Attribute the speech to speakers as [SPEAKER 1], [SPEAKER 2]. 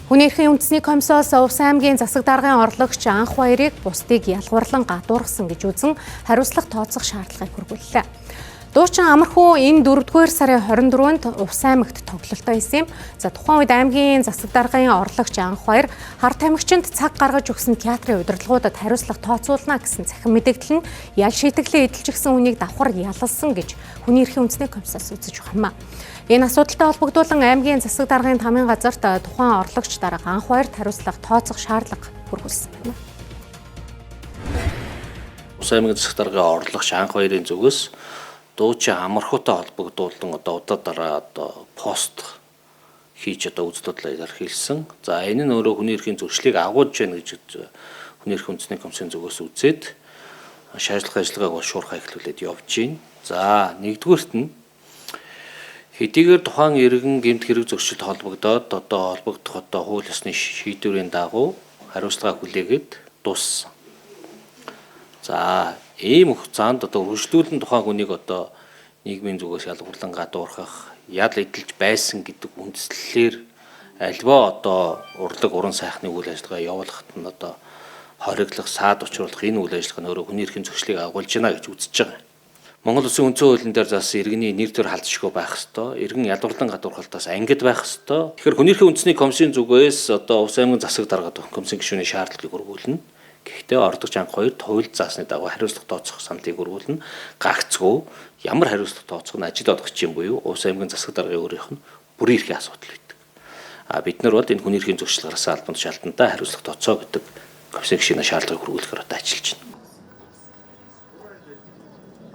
[SPEAKER 1] Хүний эрхийн үндэсний комиссоос Увс аймгийн засаг даргын орлогч Анхбаярыг бусдыг ялгуурлан гадуурхсан гэж үзэн хариуцлага тооцох шаардлагыг хүргүүллээ. Дуучин Амархуу энэ 4-р сарын 24-нд Увс аймагт тоглолтоо хийсэн юм. За тухайн үед аймгийн засаг даргын орлогч Анхбаяр хар тамхичинд цаг гаргаж өгсөн театрын удирдлагуудад хариуцлага тооцоолно гэсэн цахим мэдэгдэл нь ял шийтгэлээ эдэлж гисэн хүнийг давхар ялалсан гэж хүний эрхийн үндэсний комиссоос үзэж байгаа юм. Энэ асуудалтай холбогдуулан аймгийн засаг даргын тамийн газарт тухайн орлогч дарга Анхбаярт хариуцлага тооцох шаардлага хүргүүлсэн байна.
[SPEAKER 2] Увс аймгийн засаг даргын орлогч Анхбаярын зүгээс дуучин Амархуутай холбогдуулан одоо удаа дараа одоо пост хийж одоо үзэл бодлоо илэрхийлсэн. За энэ нь өөрөө хүний эрхийн зөрчлийг агуулж байна гэж хүний эрхийн үндэсний комиссийн зүгээс үзээд шаардлага ажиллагааг бол шуурхай эхлүүлээд явж байна. За нэгдүгээрт нь хэдийгээр тухайн иргэн гэмт хэрэг зөрчилд холбогдоод одоо холбогдох одоо хууль ёсны шийдвэрийн дагуу хариуцлага хүлээгээд дууссан. За ийм хугацаанд одоо үргэлжлүүлэн тухайн хүнийг одоо нийгмийн зүгээс ялгуурлан гадуурхах, ял эдэлж байсан гэдэг үндслэлээр альва одоо урлаг уран сайхны үйл ажиллагаа явуулахад нь одоо хориглох, саад учруулах энэ үйл ажиллагаа нь өөрөө хүний эрхийн зөрчлийг агуулж байна гэж үзэж байгаа. Монгол Улсын үндсэн хуулийн дээр заасан иргэний нэр төр халдшгүй байх ёстой, иргэн ялгуурлан гадуурхалтаас ангид байх ёстой. Тэгэхээр хүний эрхийн үндэсний комиссийн зүгээс одоо Увс аймгийн засаг даргад комиссийн гишүүний шаардлагыг өргүүлнэ. Гэхдээ ордогч Анхбаяр туйлд заасны дагуу хариуцлага тооцох саналыг өргүүлнэ. Гагцгүй ямар хариуцлага тооцох нь ажил олгогчийн буюу Увс аймгийн засаг даргын өөрийнх нь бүрийн эрхийн асуудал байдаг. А бид нар бол энэ хүний эрхийн зөрчил гаргасан албан тушаалтандаа хариуцлага тооцоо гэдэг комиссийн гишүүний шаардлагыг хүргүүлэхээр одоо ажиллаж байна.